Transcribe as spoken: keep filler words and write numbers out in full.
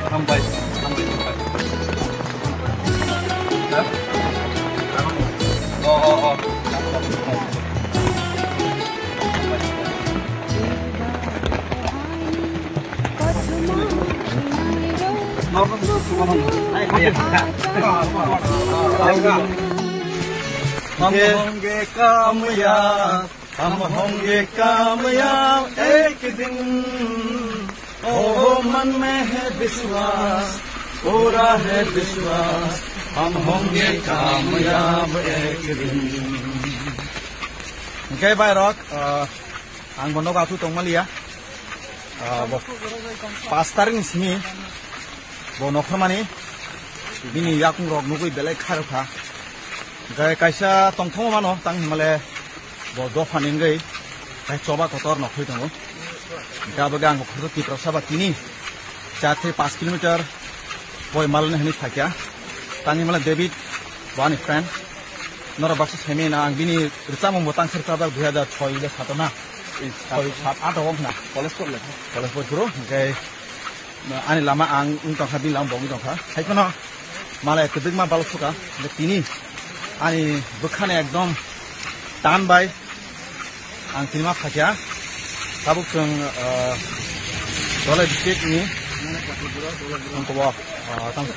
Hambai, hambai, hambai. Ha? Oh, oh, oh. हम होंगे कामयाब, हम होंगे कामयाब एक दिन। ओ मन में है विश्वास, पूरा है विश्वास, हम होंगे कामयाब एक दिन। Hingke bai rok, ah, ang bono gasu tongmaliya. Ah, bo pas tarik ni simi bo nokhormani bini yakung rok nugui belai kharokha. Hingke kaisa tongthokma mano tang himale bo dopha ni wngwi tei choba kotor nokhoi tongo. Hingke abo khe ang bo khoroksa Tiprasa ba tini char thai panch kilometer boi malni hwnwi phaikha. Tang himale David bo ani friend. Norok baksa saimanya ang bini rwchapmung bo tangsa rwchapjak dui hazar soi le sato na. Soi, sat, ato wng khna. College porle. College poi phuru, hingke ani lama ang wng tongkha, bini lama bo wng tongkha. Hai phano malai kwdwkma balok suka, hingke tini ani bwkhani ekdom tan bai ang tini ma phakya. Tabuk chwng, ah, Dholai district ni, ang kobo, ah, tang